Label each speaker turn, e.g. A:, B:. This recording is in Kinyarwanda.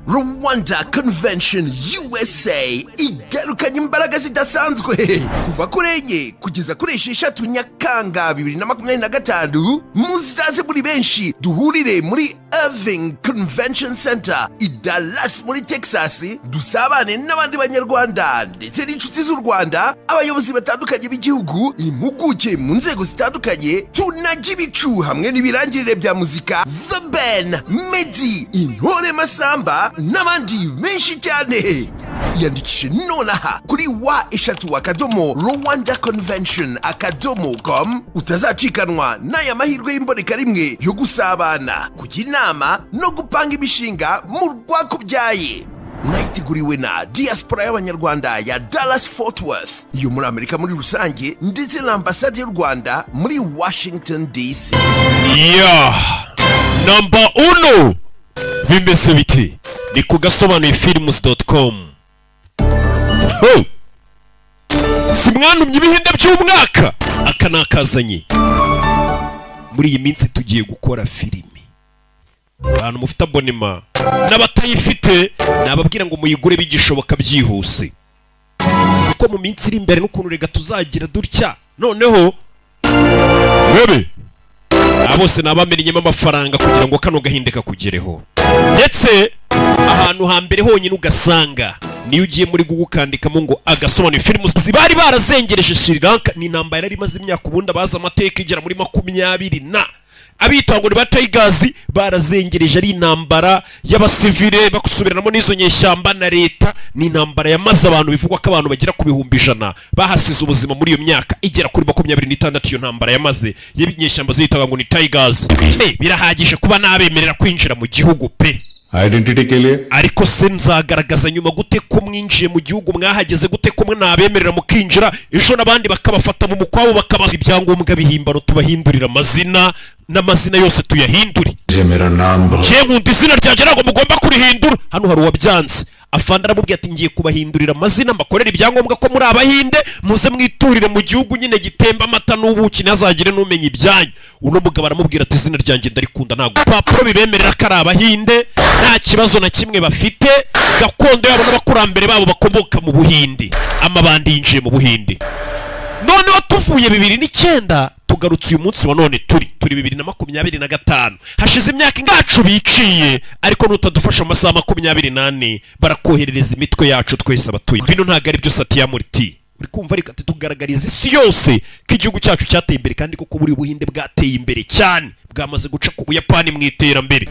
A: Rwanda Convention USA igarukanye imbaraga zidasanzwe kuva kuri 4 kugeza kuri 6 Nyakanga 2025. Muzaze muri benshi, duhurire muri Irving Convention Center i Dallas muri Texas, dusabane n'abandi Banyarwanda ndetse n'inshuti z'u Rwanda, abayobozi batandukanye b'igihugu, impuguke mu nzego zitandukanye, tunajya ibicu hamwe n'ibirangirire bya muzika, The Ben, Meddy, Intore Masamba n'abandi benshi cyane. Yandikishe nonaha kuri www.rwandaconvention.com, utazacikanwa n'aya mahirwe y'imboneka rimwe yo gusabana, kujya inama no gupanga imishinga mu rwakubyaye. Mwayiteguriwe na diaspora y'Abanyarwanda ya Dallas Fort Worth, iyo muri Amerika muri rusange, ndetse na Ambasade y'u Rwanda muri Washington DC.
B: Ya namba uno, bimeze bite? Ni ku gasobanuye films.com. Ho! Si mwantumye ibihinde by'umwaka, aka nakazanye. Muri iyi minsi tugiye gukora filimi. Abantu mufite abonnement n'abatayifite, nababwira ngo muyigure bigishoboka, byihuse, kuko mu minsi iri imbere n'ukuntu rega tuzagira dutya. Noneho webe aba bose ni abamenyemo amafaranga kugira ngo kano gahinde kakugereho. Ndetse ahantu hambere honyine ugasanga niyo ugiye muri Google ukandikamo ngo Agasobanuye Filime. Bari barazengereje Sri Lanka, ni intambara yari imaze imyaka, ubundi abazi amateka, igera muri 20 na abita ngo ni ba Tigers. Barazengereje, ari intambara y'abasivile basubiranamo n'izo nyeshyamba na leta. Ni intambara yamaze abantu, bivugwa ko abantu bagera ku 100,000 bahasize ubuzima muri iyo myaka igera kuri 26 iyo ntambara yamaze y'inyeshyamba ziyitaga ngo ni Tigers. Birahagije kuba nabemerera kwinjira mu gihugu pe.
C: Identity के लिए
B: Ariko se nzagaragaza nyuma gute ko mwinjiye mu gihugu? Mwahageze gute ko mwe nabemerera mukinjira, ejo n'abandi bakabafata mu mukwabo, bakabaha ibyangombwa bihimbano, tubahindurira amazina, n'amazina yose tuyahindure?
C: मुझे मेरा नाम बहुत
B: Njye nkunda izina ryanjye, ntabwo mugomba kurihindura. Hano hari uwabyanze. Afande aramubwira ati: "Ngiye kubahindurira amazina, mbakorere ibyangombwa ko muri Abahinde, muze mwiturire mu gihugu nyine gitemba amata n'ubuki, ntazagire n'umenya ibyanyu." Uno mugabo aramubwira ati: "Izina ryanjye ndarikunda, ntabwo ibipapuro bibemerera ko ari Abahinde, nta kibazo na kimwe bafite. Gakondo yabo n'abakurambere babo bakomoka mu Buhinde." Amabandi yinjiye mu Buhinde. Noneho tuvuye 2009, tugarutse uyu munsi wa none, turi 2025, hashize imyaka ingacu biciye. Ariko nutadufasha mu masaha 24, barakoherereza imitwe yacu twese abatuye bino. Ntabwo ari byo Satiyamuriti uri kumva, ariko ati tugaragariza isi yose ko igihugu cyacu cyateye imbere. Kandi koko buri Buhinde bwateye imbere cyane, bwamaze guca ku Buyapani mu iterambere.